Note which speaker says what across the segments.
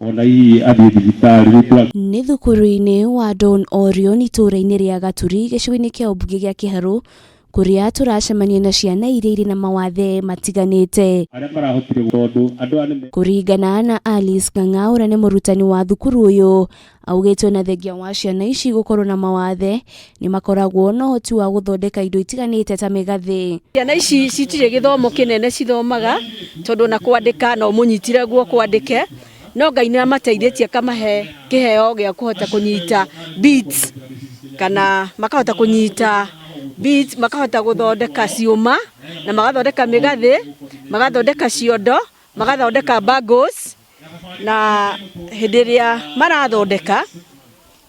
Speaker 1: Ona hihi athiĩ thibitarĩ rĩu.
Speaker 2: Nĩ thukuru-inĩ wa Don Orion itũũra-inĩ rĩa Gaturi, gĩcigo-inĩ kĩa ũmbunge gĩa Kĩharũ, kũrĩa tũracemania na ciana iria irĩ na mawathe matiganĩte.
Speaker 1: Arĩa marahotire, tondũ andũ aya nĩ
Speaker 2: Kũringana na Alice Ng'ang'a, ũrĩa nĩ mũrutani wa thukuru ũyũ, augĩte ona thengia wa ciana ici gũkorwo na mawathe, nĩ makoragwo na ũhoti wa gũthondeka indo itiganĩte ta mĩgathĩ.
Speaker 3: Ciana ici citirĩ gĩthomo kĩnene cithomaga, tondũ ona kwandĩka no mũnyitire guoko andĩke, no Ngai nĩ amateithĩtie akamahe kĩheo gĩa kũhota kũnyita beads, kana makahota kũnyita beads, makahota gũthondeka ciũma na magathondeka mĩgathĩ, magathondeka ciondo, magathondeka bangles. Na hĩndĩ ĩrĩa marathondeka,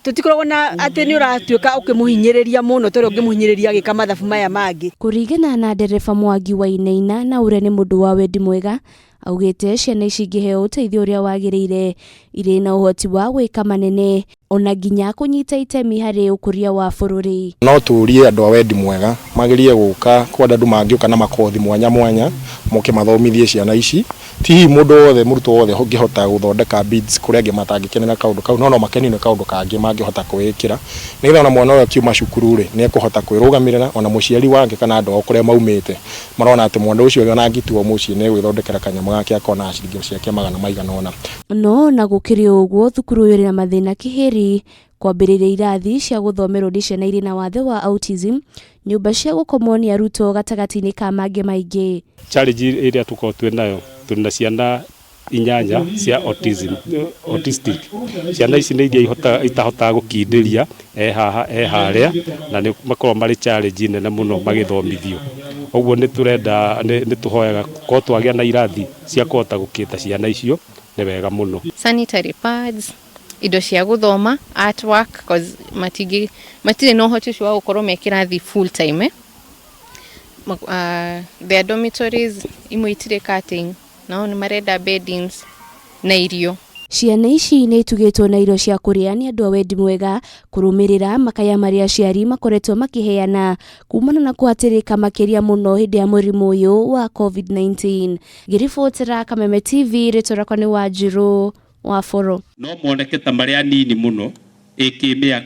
Speaker 3: tũtikoragwo na atĩ nĩ ũratuĩka ũkĩmũhinyĩrĩria mũno tondũ ũngĩmũhinyĩrĩria agĩka mathabu maya mangĩ.
Speaker 2: Kũringana na ndereba Mwangi Wainaina, na ũrĩa nĩ mũndũ wa wendi mwega, augĩte ciana ici ingĩheo ũteithio ũrĩa wagĩrĩire, irĩ na ũhoti wa gwĩka manene ona nginya kũnyita itemi harĩ ũkũria wa bũrũri.
Speaker 4: No tũrie andũ a wendi mwega magerie gũka kwenda andũ mangĩũka na makothi mwanya mwanya, moke mathomithie ciana ici. Ti hihi mũndũ wothe, mũrutwo wothe ũngĩhota gũthondeka beads, kũrĩ angĩ matangĩkenera kaũndũ kau, no no makenio nĩ kaũndũ kangĩ mangĩhota kwĩĩkĩra, nĩgetha ona mwana ũyũ akiuma cukuru rĩ, nĩ ekũhota kwĩrũgamĩrĩra. Ona mũciari wake kana andũ ao kũrĩa maumĩte marona atĩ mwana ũcio ona angĩtigwo mũciĩ, nĩ egwĩthondekera kanyamũ gake akona ciringi ciake magana maigana ũna.
Speaker 2: No ona gũkĩrĩ ũguo, thukuru ũyũ ũrĩ na mathĩna kĩhĩri, kwambĩrĩria irathi cia gũthomerwo nĩ ciana irĩ na wathe wa autism, nyũmba cia gũkomwo nĩ arutwo, gatagatĩ-inĩ ka mangĩ maingĩ.
Speaker 1: Challenge ĩrĩa tũkoragwo twĩ nayo, twĩ na ciana inyanya cia autism, autistic. Ciana ici nĩ iria itahotaga gũkindĩria e haha e harĩa, na nĩ makoragwo marĩ challenge nene mũno magĩthomithio. Ũguo nĩ tũrenda, nĩ tũhoyaga korwo twagĩa na irathi cia kũhota gũkĩta ciana icio, nĩ wega mũno.
Speaker 5: Sanitary pads, indo cia gũthoma, artwork, cause matingĩ, matirĩ na ũhoti ũcio wa gũkorwo me kĩrathi full time, eh? Their dormitories imwe itirĩ curtain, nao nĩ marenda beddings na irio.
Speaker 2: Ciana ici nĩ itugĩtwo na irio cia kũrĩa nĩ andũ a wendi mwega, kũrũmĩrĩra makaya marĩa aciari makoretwo makĩheana kumana na kũhatĩrĩka makĩria mũno hĩndĩ ya mũrimũ ũyũ wa COVID-19. Ngĩribotera Kameme TV, rĩtwa rĩakwa nĩ Wanjirũ wa Boro.
Speaker 1: No moneke ta marĩ anini mũno ĩkĩmĩaka.